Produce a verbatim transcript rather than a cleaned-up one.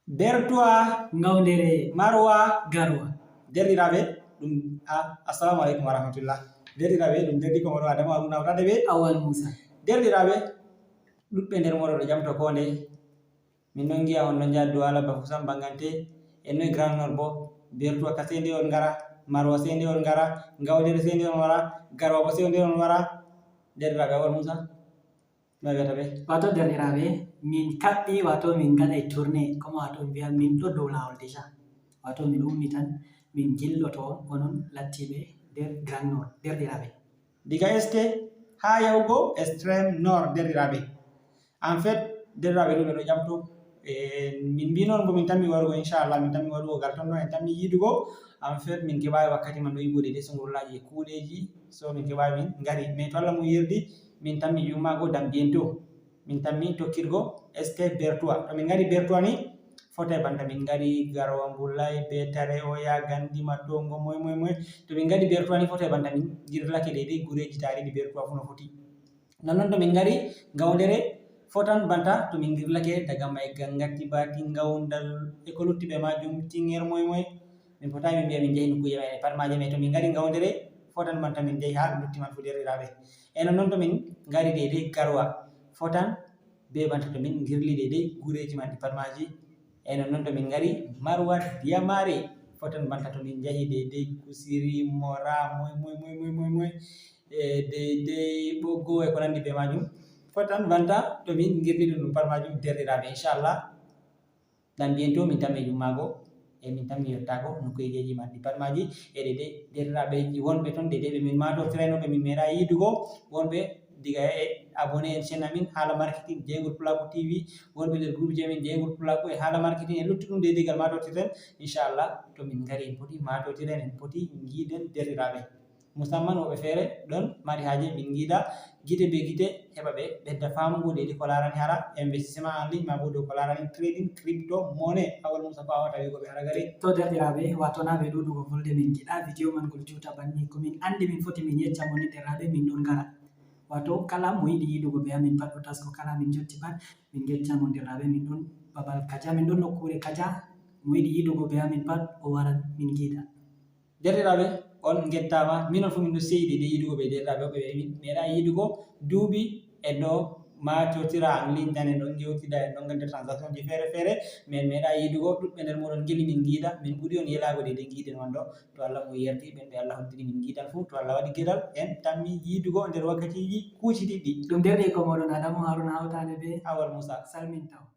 Bertuwa, Ngawdere, Marwa, Garwa. Derɗiraaɓe, ɗum a assalamu aleykum wa rahmatullah. Derɗiraaɓe, ɗum derɗi ko moɗo Adama Haruna Hawtaade ɓe. Awal Musa. Derɗiraaɓe, ɗuɗɓe nder moɗo ɗo jamto ko nde. Min ɗon ngiya on ɗon njaha Duwala, Bafoussam, Bangante, e noy Grand Nord bo. Bertuwa ka sende on ngara, Marwa sende on ngara, Ngawdere sende on wara, Garwa bo sende on wara. Derɗiraaɓe, Awal Musa. No wiyata ɓe? Wato derɗiraaɓe, min kaɓɓi, wato min ngaɗay tournée, comme wato mbiya min ɗo dow laawol déjà. Wato min ummitan, min jilloto on, onon lattiiɓe nder Grand Nord, derɗiraaɓe. Diga Est haa yahugo Extrême Nord, derɗiraaɓe. En fait, derɗiraaɓe ɗo ɓe ɗo jamto. E, min mbi non bo min tammi warugo, inchallah, min tammi warugo gal ton ɗo, en tammi yiidugo. En fait, min keɓayi wakkati man ɗo yiwude de sungurlaji e kuuɗeji. So min keɓayi min ngari. Mais to Allah mum yerdi, min tammi yummago dan bientôt. Min tammi tokkirgo S T Bertuwa. To min ngari Bertuwa ni, fotay banta min ngari Garwa, Mbulay, Betare, Oya, Gandima, Tongo, moy, moy, moy. To min ngari Bertuwa ni, fotay banta min girlake deydey gureji taariɗi Bertuwa fu no foti. Nonnon to min ngari Ngawdere, fotan banta to min girlake daga may Gangati, Bati, Ngawdal, e ko lutti be majum, Tinger, moy, moy. Min fotayi min mbiya min njahi nokkuuje may pat maaje, mais to min ngari Ngawdere, fotan banta min njahi haa lutti man fu, derɗiraaɓe. E nonnon to min ngari deydey Garwa, fotan be banta to min ngirli deydey gureji man ɗi pat maaji. E nonnon to min ngari Marwa, Diyamare, fotan banta to min njahi deydey Kusiri, Mora, moy, moy, moy, moy, moy, moy. E deydey Ɓoggo e ko nandi be majum. Fotan banta to min ngirli ɗum ɗum pat majum, derɗiraaɓe, inchallah. Dan bientôt min tammi jummaago, e min tammi yottaago nokkuyeeji man ɗi pat maaji. E deydey derɗiraaɓe wonɓe ton, deydey ɓe min maatortirayno, ɓe min meeɗa yiidugo, wonɓe diga e abonné en chaîne amin Haala Marketing Jeyngol Pulaaku T V, wonɓe nder groupe ji amin Jeyngol Pulaaku e Haala Marketing e luttuɗum deydey gal maatortirten. Inchallah, to min ngari en poti maatortiren, en poti ngiiden, derɗiraaɓe. Musamman woɓɓe feere ɗon mari haaje min ngiida gite be gite, heɓa ɓe ɓedda faamugo deydey ko laarani hara investissement en ligne, maa bo dow ko laarani trading crypto monnaie. Awal Musa, ko a wawata wi'ugo ɓe hara gare? To derɗiraaɓe, wato naa ɓe ɗuuɗugo volde min ngiɗa video man ngol juuta banni. Ko min andi min foti min yecca mo ni, derɗiraaɓe, min ɗon ngara. Wato kala mo yiɗi yiidugo be amin pat o tasko, kala min jotti pat min ngecca mo, derɗiraaɓe, min ɗon babal kaja, min ɗon nokkuure kaja. Mo yiɗi yiidugo be amin pat o waran min ngiida. Derɗiraaɓe, on ngettaama. Minon fu min ɗo seydi de yiidugo be derɗiraaɓe woɓɓe ɓe min meeɗa yiidugo duuɓi en ɗo maatotira en ligne, en ɗon ngewtida, en ɗon ngadda transaction ji feere feere, min meeɗa yiidugo. Ɗuɗɓe nder mooɗon ngeli min ngiida, min ɓuri on yelaago deydey ngiiden on ɗo. To Allah mum yerdi ɓen ɓe Allah hoddiri min ngiidan fu, to Allah waɗi geɗal, en tammi yiidugo nder wakkatiiji kuucitiɗɗi. Ɗum derɗi ko mooɗon Adamu Haruna hawtaade be Awal Musa. Salminta on.